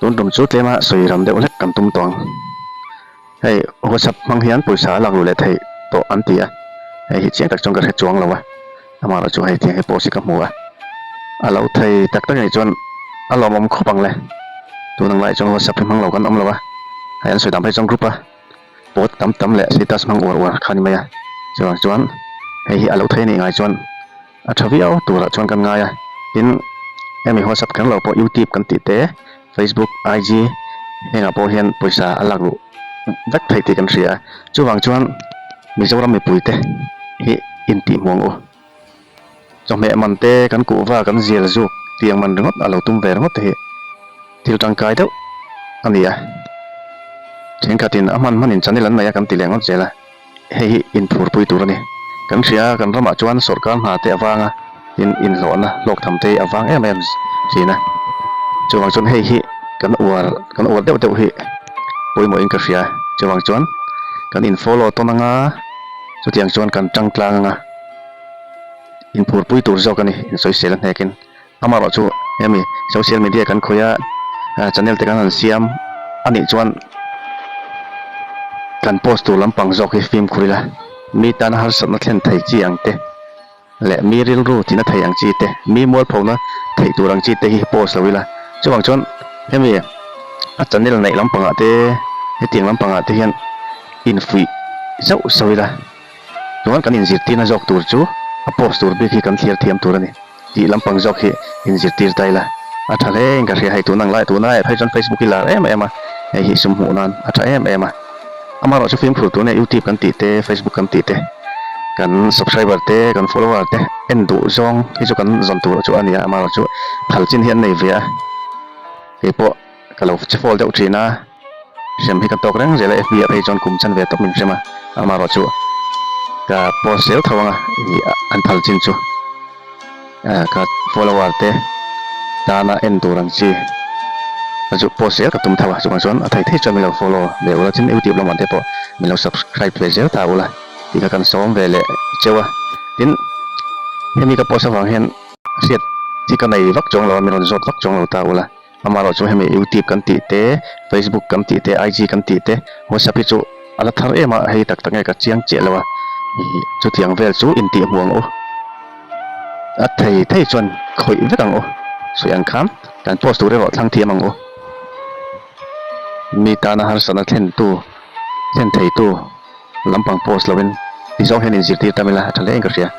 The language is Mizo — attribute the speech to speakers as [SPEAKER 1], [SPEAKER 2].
[SPEAKER 1] Tun tum chu tlema sawi ram deuh hlek kan tum tawh ang. Hei WhatsApp hmang hian pawisa a lak luh leh theih tawh an ti a, hei hi chiang tak chuan ka hre chuang lo a, amaherawh chu hei tiang hi post hi ka hmu a, a lo thei tak tak anih chuan a lawmawm khawp ang le. Tun ang laiah chuan WhatsApp hi hmang lo kan awm lo a, hei an sawi dan phei chuan group a post tam tam leh status hmang uar uar kha a ni mai a, chuvang chuan hei hi a lo thei anih ngai chuan. A tha viau turah chuan kan ngai a, tin hemi WhatsApp kher lo pawh YouTube kan tih te, Facebook, IG hengah pawh hian pawisa a lak luh vek thei tih kan hria a, chuvang chuan Mizoram mipuite hi intihhmuh ang u. Chawhmeh man te kan kuhva kan zial zuk tiang man ringawt a lo tum ve ringawt te hi thil tangkai deuh a ni a, thenkhatin a hman hmanin channel an nei a kan ti leh ngawt zel a. Hei hi inphurpui tur a ni. Kan hria, kan ramah chuan sawrkar hna te avang a, tin inhlawhna hlawk tham te hi a vang em em thin a. Chuvang chuan hei hi kan uar, kan uar deuh deuh hi pawimawhin ka hria. Chuvang chuan kan in follow tawn anga, chutiang chuan kan tang tlang anga inphurpui tur zawk a ni, insawisel a hnekin. Amaherawh chu hemi social media kan khawih a, channel te kan han siam a nih chuan kan post tur lampang zawk hi fimkhur ila, mi tana harsatna thlen thei chi ang te leh mi rilru tina thei ang chi te, mi mualphona theih tur ang chi te hi post lo ila. Chuvang chuan hemi a channel neih lampangah te hetiang lampangah te hian infuih zauh zauh ila, chuan kan inzirtirna zawk tur chu a post tur bik hi kan thlir thiam tur a ni. Tih lampang zawk hi inzirtir ta ila a tha hle in ka hria hei tun ang lai tuna phei chuan Facebook hi lar em em a hei hi sum hmuh nan a tha em em a amaherawh chu fimkhur tuna YouTube kan tih te Facebook kan tih te kan subscriber te kan follower te en duh zawng hi chu kan zawn tur chu a ni a amaherawh chu phal chin hi an nei ve a keipawh ka lo che fall deuh thin a hrem hi ka tawk reng zel a FB ah phei chuan kum chan ve tawp min hrem a amaherawh chu ka post zel tho ang a ih an phal chin chu ka follower te tana en tur ang chi ka chu post zel ka tum tho a chuvang chuan a thei thei chuan min lo follow ve ula tin youtube lamah te pawh min lo subscribe ve zel ta ula tih kha kan sawm ve leh cheu a tin hemi ka post avang hian hriat chi ka nei vak chuang lo a min rawn zawt vak chuang lo ta ula. Amaherawh chu hemi YouTube kan tih te, Facebook kan tih te, IG kan tih te, WhatsApp hi chu a la thar em a, hei tak tak nge ka chiang chiah lo a, chutiang vel chu intih hmu ang u. A thei thei chuan khawih vek ang u, sawi ang khan kan post tur erawh thlang thiam ang u. Mi tana harsatna thlentu, thlen theitu lampang post loin ti zawng hian inzirtir tam ila a tha hle in ka hria.